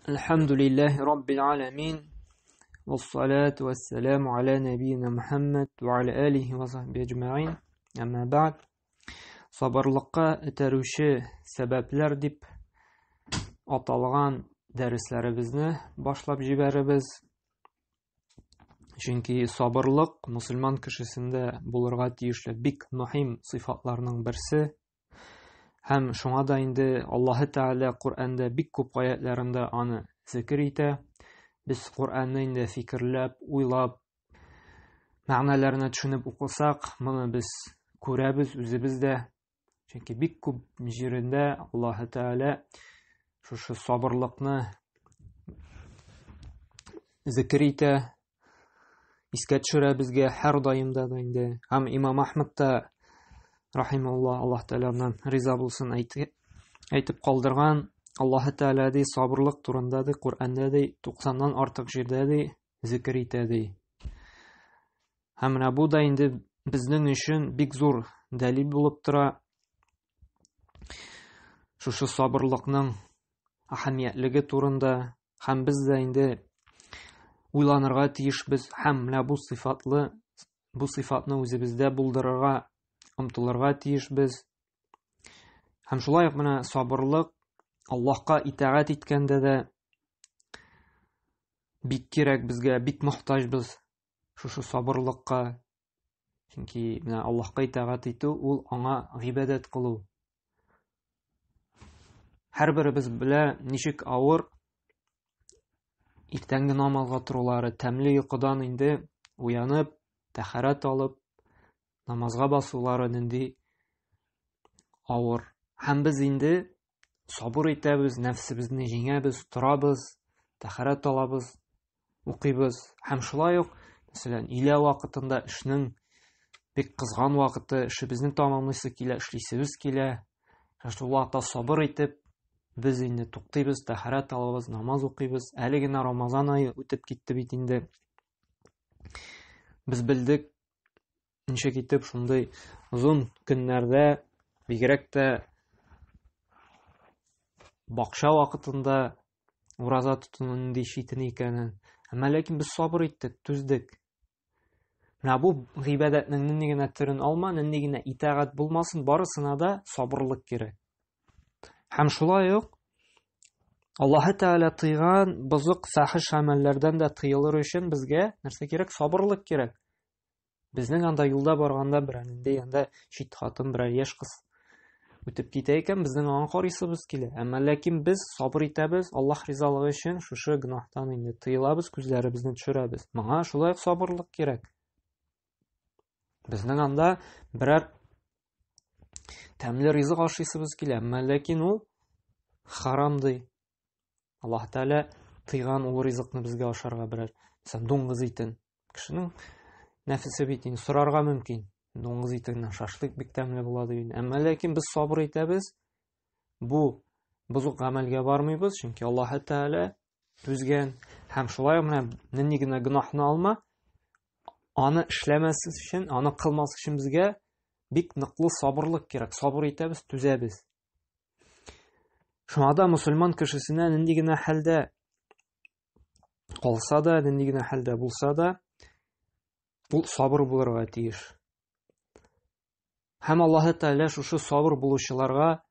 الحمد لله رب العالمين والصلاة والسلام على نبينا محمد وعلى آله وصحبه أجمعين أما بعد Сабырлыкка этәрүче сәбәпләр дип аталган дәресләребезне башлап җибәребез. Чөнки сабырлык мусульман кешесендә булырга тиешле бик мөһим сыйфатларның берсе. Һәм шуңа да инде Аллаһы Тәгалә Коръәндә бик күп аятларында аны зикер итә. Без Коръәнне инде фикерләп, уйлап, мәгънәләренә төшенеп укысак, моны без күрәбез үзебез дә. Чөнки бик күп җирендә Аллаһы Тәгалә шушы сабырлыкны зикер итә, искә төшерә безгә һәрдаим да инде. Һәм Имам Ахмад та рахимулла, Аллаһ Тәгалә аннан риза булсын, әйтеп калдырган, Аллаһы Тәгалә ди сабырлык турында ди Коръәндә ди 90-нан артык җирдә ди зикер итә ди. Һәм менә бу да инде безнең өчен бик зур дәлил булып тора. Шушы сабырлыкның әһәмиятлеге турында һәм без дә инде уйланырга тиешбез һәм менә бу сыйфатлы бу сыйфатны үзебездә булдырырга омтылырга тиешбез. Һәм шулай ук менә сабырлык Аллаһка итагать иткәндә дә бик кирәк безгә, бик мохтаҗбыз шушы сабырлыкка. Чөнки менә Аллаһка итагать итү ул аңа гыйбадәт кылу. Һәрберебез белә, ничек авыр иртәнге намазга торулары, тәмле йокыдан инде уянып, тәһарәт алып, намазга басулары нинди авыр. Һәм без инде сабыр итәбез, нәфсебезне җиңәбез, торабыз, тәһарәт алабыз, укыйбыз. Һәм шулай ук, мәсәлән, өйлә вакытында эшнең бик кызган вакыты, эшебезне тамамлыйсы килә, эшлисебез килә. Шул вакытта сабыр итеп, без инде туктыйбыз, тәһарәт алабыз, намаз укыйбыз. Әле генә Рамазан ае үтеп китте бит инде. Без белдек, ничек итеп шундый озын көннәрдә, бигрәк тә бакча вакытында ураза тотуның нинди читен икәнен. Әмма ләкин без сабыр иттек, түздек. Менә бу гыйбадәтнең нинди генә төрен алма, нинди генә итагать булмасын, барысына да сабырлык кирәк. Һәм шулай ук Аллаһы Тәгалә тыйган бозык фәхиш гамәлләрдән дә тыелыр өчен безгә нәрсә кирәк? Сабырлык кирәк. Безнең анда юлда барганда берәр нинди анда чит хатын, берәр яшь кыз үтеп китә икән, безнең аңа карыйсыбыз килә. Әмма ләкин без сабыр итәбез, Аллаһ ризалыгы өчен шушы гөнаһтан инде тыелабыз, күзләребезне төшерәбез. Моңа шулай ук сабырлык кирәк. Безнең анда берәр тәмле ризык ашыйсыбыз килә, әмма ләкин ул харам ди. Аллаһ Тәгалә тыйган ул ризыкны безгә ашарга берәр. Мәсәлән, дуңгыз итен. Кешенең нәфесе бит инде сорарга мөмкин. Дуңгыз итеннән шашлык бик тәмле була дип. Әмма ләкин без сабыр итәбез. Бу бозык гамәлгә бармыйбыз, чөнки Аллаһ Тәгалә түзгән һәм шулай менә нинди генә гөнаһны алма, аны эшләмәс өчен, аны кылмас өчен безгә бик ныклы сабырлык кирәк. Сабыр итәбез, түзәбез. Шуңа да мусульман кешесенә нинди генә хәлдә калса да, нинди генә хәлдә булса да, ул сабыр булырга тиеш. Һәм Аллаһы Тәгалә шушы сабыр булучыларга,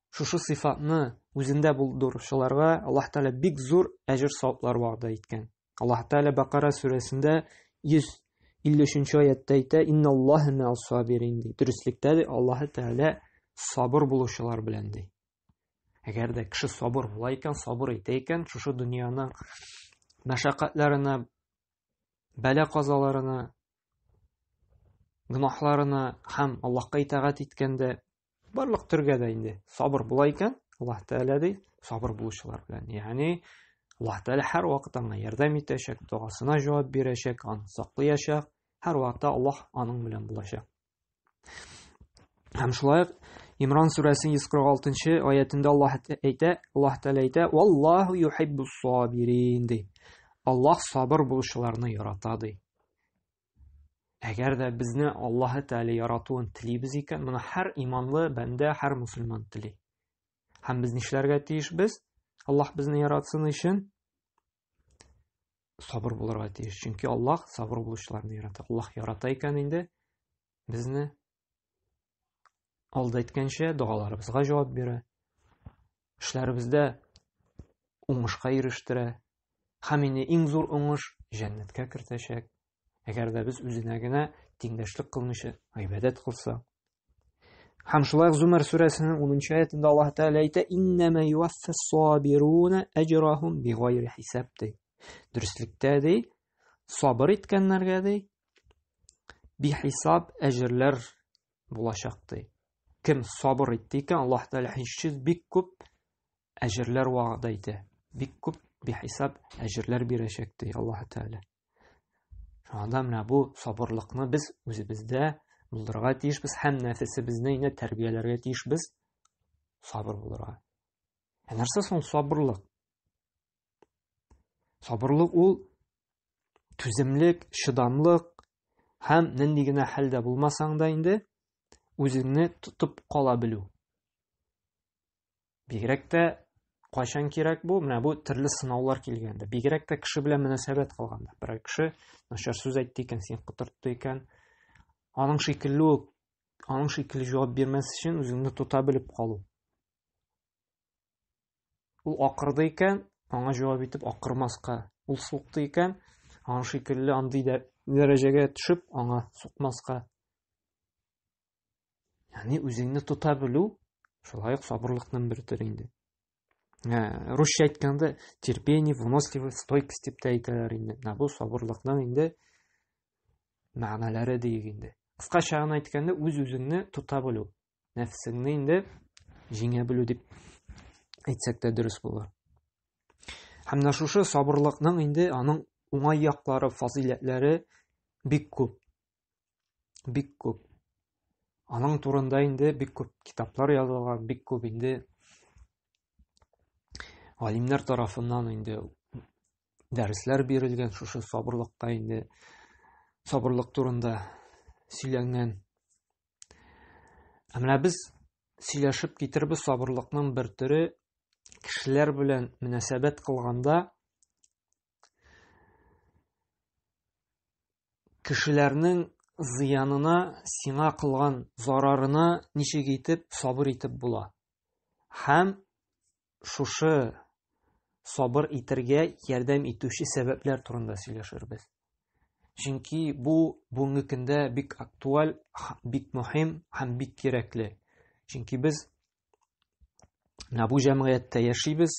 шушы сыйфатны үзендә булдыручыларга Аллаһ Тәгалә бик зур әҗер-саваплар вәгъдә иткән. Аллаһ Тәгалә Бакара сүрәсендә 153 аятта әйтә: "Инналлаһа мә'ас сабирин" ди. Дөреслектә ди, Аллаһ Тәгалә сабыр булучылар белән ди. Әгәр дә кеше сабыр була икән, сабыр итә икән, шушы дөньяның мәшәкатьләренә, бәла-казаларына, гөнаһларына һәм Аллаһка итагать иткәндә барлык төргә дә инде сабыр була икән, Аллаһ Тәгалә ди, сабыр булучылар белән. Ягъни Аллаһ Тәгалә һәр вакыт аңа ярдәм итәчәк, догасына җавап бирәчәк, аны саклаячак, һәр вакытта Аллаһ аның белән булачак. Һәм шулай ук Имран сүрәсенең 146 аятендә Аллаһ әйтә, Аллаһ Тәгалә әйтә: "Валлаһу юхиббус сабирин" ди. Аллаһ сабыр булучыларны ярата ди. Әгәр дә безне Аллаһы Тәгалә яратуын телибез икән, моны һәр иманлы бәндә, һәр мусульман тели. Һәм без нишләргә тиешбез? Аллаһ безне яратсын өчен сабыр булырга тиеш. Чөнки Аллаһ сабыр булучыларны ярата. Аллаһ ярата икән инде безне алда әйткәнчә догаларыбызга җавап бирә. Эшләребездә уңышка ирештерә. Һәм инде иң зур уңыш җәннәткә кертәчәк. Әгәр дә без үзенә генә тиңдәшлек кылмыйча гыйбадәт кылсак. Һәм шулай ук Зумар сүрәсенең 10 аятында Аллаһ Тәгалә әйтә: "Иннама юваффас сабируна аҗрахум бигайри хисаб" ди. Дөреслектә ди, сабыр иткәннәргә ди, бихисаб әҗерләр булачак ди. Кем сабыр итте икән, Аллаһ Тәгалә һичшиксез бик күп әҗерләр вәгъдә итә. Бик күп бихисаб әҗерләр бирәчәк ди Аллаһ Тәгалә. Шуңа да менә бу сабырлыкны без үзебездә булдырырга тиешбез һәм нәфесебезне инде тәрбияләргә тиешбез сабыр булырга. Ә нәрсә соң сабырлык? Сабырлык ул түземлек, чыдамлык һәм нинди генә хәлдә булмасаң да инде үзеңне тотып кала белү. Бигрәк тә кайчан кирәк бу? Менә бу төрле сынаулар килгәндә. Бигрәк тә кеше белән мөнәсәбәт кылганда. Берәр кеше начар сүз әйтте икән, син котыртты икән, аның шикелле үк, аның шикелле җавап бирмәс өчен үзеңне тота белеп калу. Ул акырды икән, аңа җавап итеп акырмаска. Ул сукты икән, аның шикелле андый дәрәҗәгә төшеп, аңа сукмаска. Ягъни үзеңне тота белү шулай ук сабырлыкның бер төре инде. Ә, русча әйткәндә терпение, выносливость, стойкость дип тә әйтәләр инде. Менә бу сабырлыкның инде мәгънәләре диек инде. Кыскача гына әйткәндә, үз-үзеңне тота белү, нәфсеңне инде җиңә белү дип әйтсәк тә дөрес булыр. Һәм менә шушы сабырлыкның инде аның уңай яклары, фазыйләтләре бик күп. Бик күп. Аның турында инде бик күп китаплар язылган, бик күп инде галимнәр тарафыннан инде дәресләр бирелгән шушы сабырлыкка инде сабырлык турында сөйләнгән. Ә менә без сөйләшеп китербез сабырлыкның бер төре кешеләр белән мөнәсәбәт кылганда Кешеләрнең зыянына, сиңа кылган зарарына ничек итеп сабыр итеп була? Һәм шушы сабыр итергә ярдәм итүче сәбәпләр турында сөйләшербез. Чөнки бу бүгенге көндә бик актуаль, бик мөһим һәм бик кирәкле. Чөнки без менә бу җәмгыятьтә яшибез,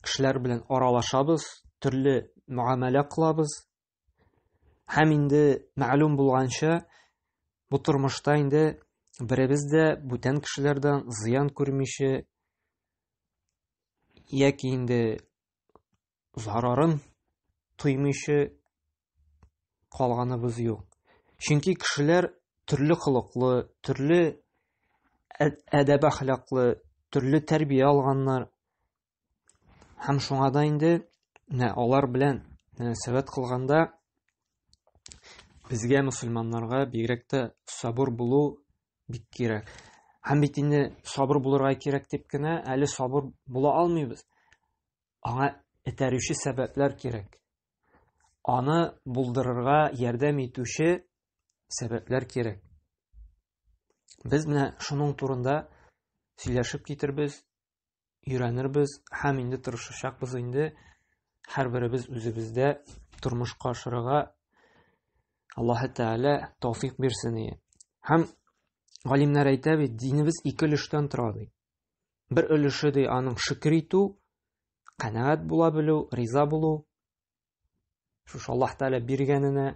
кешеләр белән аралашабыз, төрле мөгамәлә кылабыз. Һәм инде мәгълүм булганча, бу тормышта инде беребез дә бүтән кешеләрдән зыян күрмичә яки инде зарарын тоймыйча калганыбыз юк. Чөнки кешеләр төрле холыклы, төрле әдәп әхлаклы, төрле тәрбия алганнар. Һәм шуңа да инде менә алар белән мөнәсәбәт кылганда безгә мөселманнарга бигрәк тә сабыр булу бик кирәк. Һәм бит инде сабыр булырга кирәк дип кенә әле сабыр була алмыйбыз. Аңа этәрүче сәбәпләр кирәк. Аны булдырырга ярдәм итүче сәбәпләр кирәк. Без менә шуның турында сөйләшеп китербез, өйрәнербез һәм инде тырышачакбыз инде һәрберебез үзебездә тормышка ашырырга Аллаһы Тәгалә тәүфик бирсен ие. Һәм галимнәр әйтә бит, динебез ике өлештән тора ди. Бер өлеше ди аның шөкер итү, канәгать була белү, риза булу. Шушы Аллаһ Тәгалә биргәненә,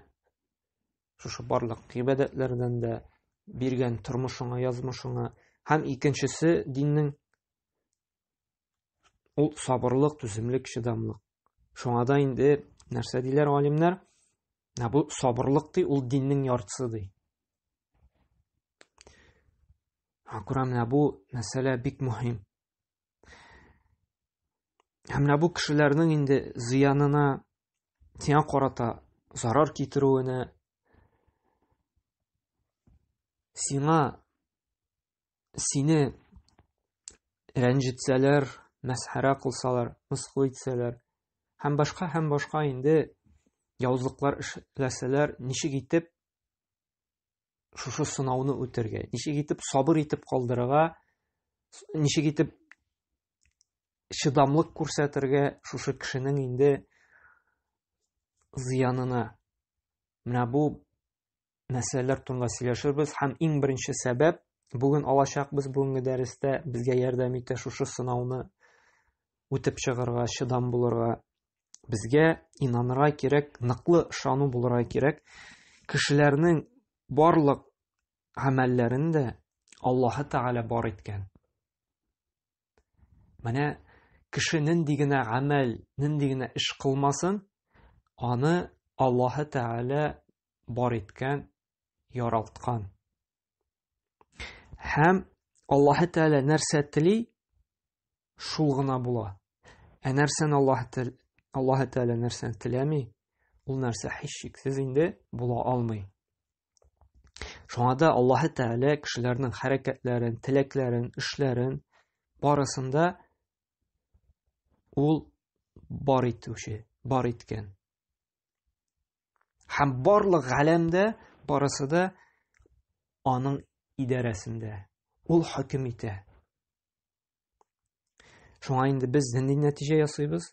шушы барлык гыйбадәтләрдән дә биргән тормышыңа, язмышыңа. Һәм икенчесе диннең ул сабырлык, түземлек, чыдамлык. Шуңа да инде нәрсә диләр галимнәр? Менә бу сабырлык ди, ул диннең яртысы ди. Күрә менә бу мәсьәлә бик мөһим. Һәм менә бу кешеләрнең инде зыянына, сиңа карата зарар китерүенә, сиңа сине рәнҗетсәләр, мәсхәрә кылсалар, мыскыл итсәләр һәм башка һәм башка инде явызлыклар эшләсәләр, ничек итеп шушы сынауны үтәргә, ничек итеп сабыр итеп калдырырга, ничек итеп чыдамлык күрсәтергә шушы кешенең инде зыянына. Менә бу мәсьәләләр турында сөйләшербез һәм иң беренче сәбәп бүген алачакбыз бүгенге дәрестә безгә ярдәм итә шушы сынауны үтеп чыгарга, чыдам булырга. Безгә инанырга кирәк, ныклы ышану булырга кирәк. Кешеләрнең барлык гамәлләрен дә Аллаһы Тәгалә бар иткән. Менә кеше нинди генә гамәл, нинди генә эш кылмасын, аны Аллаһы Тәгалә бар иткән, яралткан. Һәм Аллаһы Тәгалә нәрсә тели, шул гына була. Ә нәрсәне Аллаһ Аллаһы Тәгалә нәрсәне теләми, ул нәрсә һичшиксез инде була алмый. Шуңа да Аллаһы Тәгалә кешеләрнең хәрәкәтләрен, теләкләрен, эшләрен барысын да ул бар итүче, бар иткән. Һәм барлык галәмдә барысы да аның идарәсендә. Ул хөкем итә. Шуңа инде без нинди нәтиҗә ясыйбыз?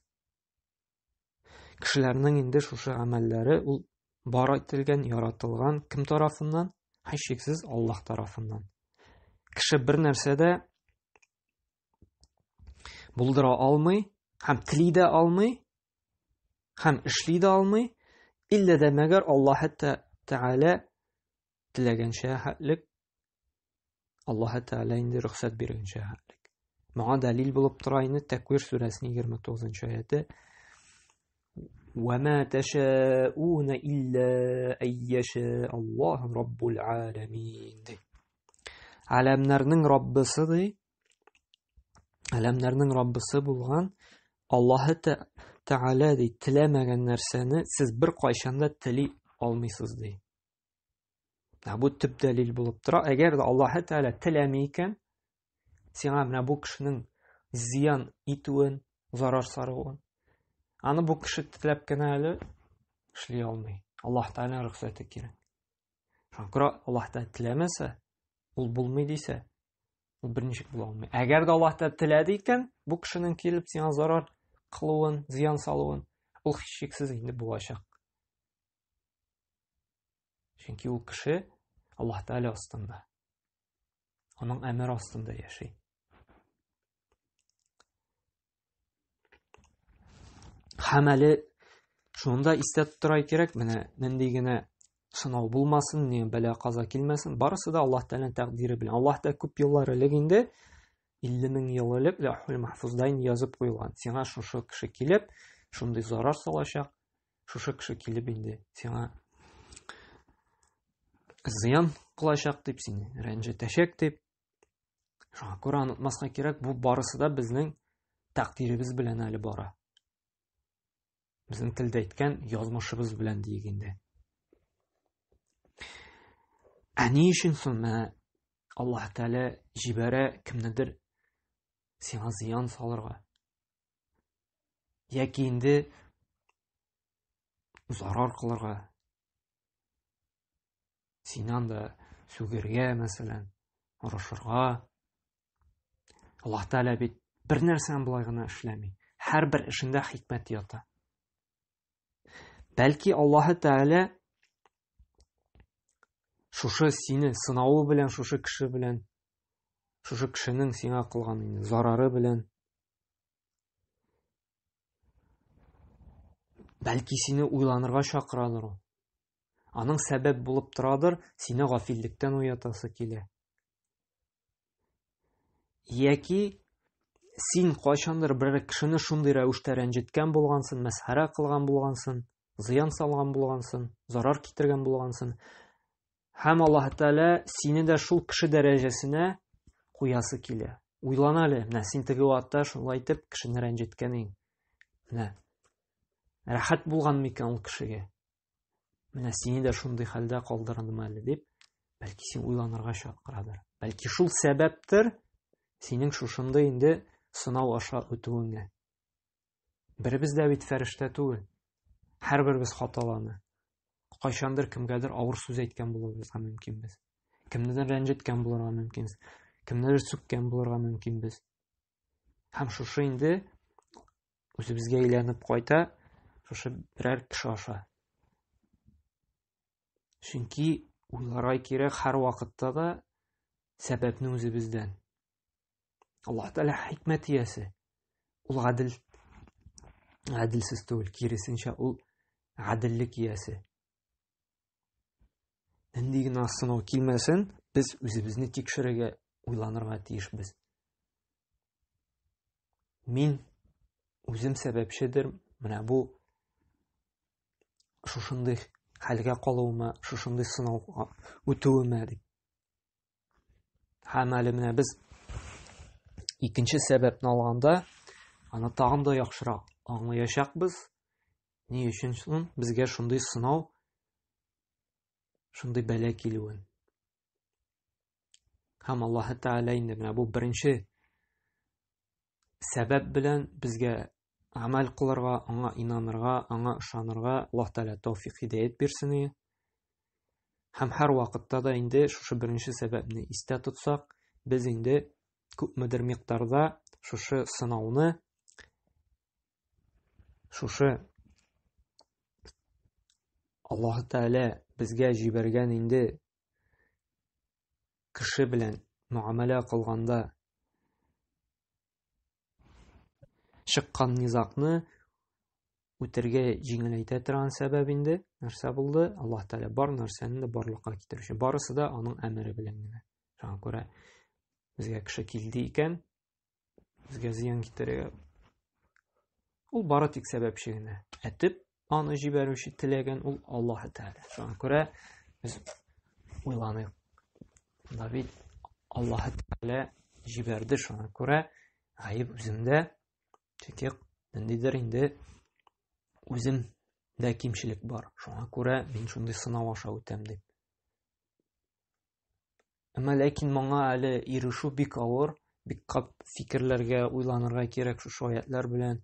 Кешеләрнең инде шушы гамәлләре ул бар ителгән, яратылган кем тарафыннан? Һичшиксез Аллаһ тарафыннан. Кеше бер нәрсә дә булдыра алмый һәм тели дә алмый, һәм эшли дә алмый, иллә дә мәгәр Аллаһ Тәгалә теләгәнчә хәтлек, Аллаһ Тәгалә инде рөхсәт биргәнчә хәтлек. Моңа дәлил булып тора инде Тәквир сүрәсенең 29 аяты. Ва ма ташауна илля ай яша Аллаһу раббул аламин. Ди. Әләмнәрнең Раббысы ди. Әләмнәрнең Раббысы булган Аллаһы Тәгалә ди, теләмәгән нәрсәне сез бер кайчан да тели алмыйсыз ди. Ә бу төп дәлил булып тора. Әгәр дә Аллаһы Тәгалә теләми икән, сиңа менә бу кешенең зыян итүен, зарар саруын, аны бу кеше теләп кенә әле эшли алмый. Аллаһ Тәгаләнең рөхсәте кирәк. Шуңа күрә Аллаһ Тәгалә теләмәсә, ул булмый дисә, ул берничек була алмый. Әгәр дә Аллаһ Тәгалә теләде икән, бу кешенең килеп сиңа зарар кылуын, зыян салуын, ул һичшиксез инде булачак. Чөнки ул кеше Аллаһ Тәгалә астында. Аның әмер астында яши. Һәм әле шуны да истә тотарга кирәк, менә нинди генә сынау булмасын, ни бәла каза килмәсен, барысы да Аллаһ Тәгаләнең тәкъдире белән. Аллаһ та күп еллар элек инде 50 мең ел элек Ләүхул Махфузда инде язып куелган. Сиңа шушы кеше килеп, шундый зарар салачак, шушы кеше килеп инде сиңа зыян кылачак дип, сине рәнҗетәчәк дип. Шуңа күрә онытмаска кирәк, бу барысы да безнең тәкъдиребез белән әле бара. Безнең телдә әйткән язмышыбыз белән диек инде. Ә ни өчен соң менә Аллаһ Тәгалә җибәрә кемнедер сиңа зыян салырга? Яки инде зарар кылырга, сине анда сүгергә, мәсәлән, орышырга. Аллаһ Тәгалә бит бер нәрсәне болай гына эшләми. Һәрбер эшендә хикмәт ята. Бәлки Аллаһ Тәгалә шушы сине сынавы белән, шушы кеше белән, шушы кешенең сиңа кылган инде зарары белән Бәлки сине уйланырга чакырадыр ул. Аның сәбәп булып торадыр, сине гафиллектән уятасы килә. Яки син кайчандыр бер кешене шундый рәвештә рәнҗеткән булгансың, мәсхәрә кылган булгансың, зыян салган булгансың, зарар китергән булгансың. Һәм Аллаһ Тәгалә сине дә шул кеше дәрәҗәсенә куясы килә. Уйлан әле, менә син теге вакытта шулай итеп кешене рәнҗеткән идең. Менә рәхәт булган микән ул кешегә? Менә сине дә шундый хәлдә калдырдым әле дип, бәлки син уйланырга чакырадыр. Бәлки шул сәбәптер синең шушындый инде сынау аша үтүеңә. Беребез дә бит фәрештә түгел. Һәрберебез хаталана. Кайчандыр кемгәдер авыр сүз әйткән булуыбызга мөмкинбез. Кемнедер рәнҗеткән булырга мөмкинбез. Кемнедер сүккән булырга мөмкинбез. Һәм шушы инде үзебезгә әйләнеп кайта, шушы берәр кеше аша. Чөнки уйларга кирәк һәр вакытта да сәбәпне үзебездән. Аллаһ Тәгалә хикмәт иясе. Ул гадел, гаделсез түгел, киресенчә, ул гаделлек иясе. Нинди генә сынау килмәсен, без үзебезне тикшерергә, уйланырга тиешбез. Мин үзем сәбәпчедер, менә бу шушындый хәлгә калуыма, шушындый сынауга үтүемә дип. Һәм әле менә без икенче сәбәпне алганда, аны тагын да яхшырак аңлаячакбыз. Ни өчен соң безгә шундый сынау, шундый бәла килүен. Һәм Аллаһ Тәгалә инде менә бу беренче сәбәп белән безгә гамәл кылырга, аңа инанырга, аңа ышанырга Аллаһ Тәгалә тәүфик һидәят бирсен иде. Һәм һәр вакытта да инде шушы беренче сәбәпне истә тотсак, без инде күпмедер микъдарда шушы сынауны, шушы Аллаһ Тәгалә безгә җибәргән инде кеше белән мөгамәлә кылганда чыккан низагны үтергә җиңеләйтә торган сәбәп инде нәрсә булды? Аллаһ Тәгалә бар нәрсәне дә барлыкка китерүче. Барысы да аның әмере белән генә. Шуңа күрә безгә кеше килде икән, безгә зыян китерергә ул бары тик сәбәпче генә. Ә төп аны җибәрүче теләгән ул Аллаһ Тәгалә. Шуңа күрә без уйланыйк. Монда бит Аллаһ Тәгалә җибәрде, шуңа күрә гаеп үземдә. Чөнки ниндидер инде үземдә кимчелек бар. Шуңа күрә мин шундый сынау аша үтәм дип. Әмма ләкин моңа әле ирешү бик авыр, бик күп фикерләргә, уйланырга кирәк шушы аятлар белән.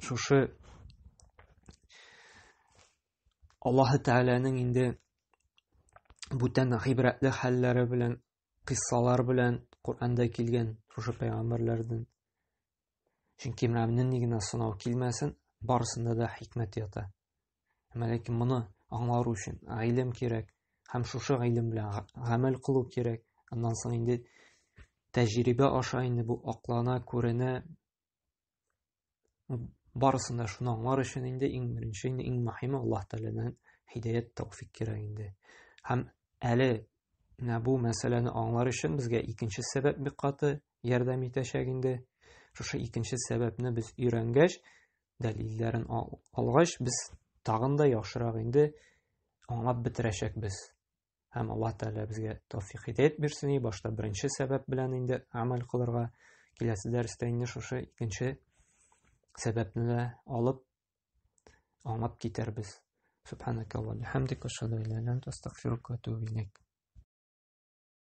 Шушы Аллаһы Тәгаләнең инде бүтән гыйбрәтле хәлләре белән, кыйссалар белән Коръәндә килгән шушы пәйгамбәрләрдән. Чөнки менә нинди генә сынау килмәсен, барысында да хикмәт ята. Әмма ләкин моны аңлар өчен гыйлем кирәк һәм шушы гыйлем белән гамәл кылу кирәк. Аннан соң инде тәҗрибә аша инде бу аклана, күренә. Барысын да шуны аңлар өчен инде иң беренче, инде иң мөһиме Аллаһ Тәгаләдән һидәят, тәүфик кирәк инде. Һәм әле менә бу мәсьәләне аңлар өчен безгә икенче сәбәп бик каты ярдәм итәчәк инде. Шушы икенче сәбәпне без өйрәнгәч, дәлилләрен алгач, без тагын да яхшырак инде аңлап бетерәчәкбез. Һәм Аллаһ Тәгалә безгә тәүфик һидәят бирсен, башта беренче сәбәп белән инде гамәл кылырга, киләсе дәрестә инде шушы икенче сәбәпне дә алып аңлап китәрбез. Субханакаллаһу ва бихамдика, ашһаду ан ла илаһа илля анта, астагфирука ва атубу илейк.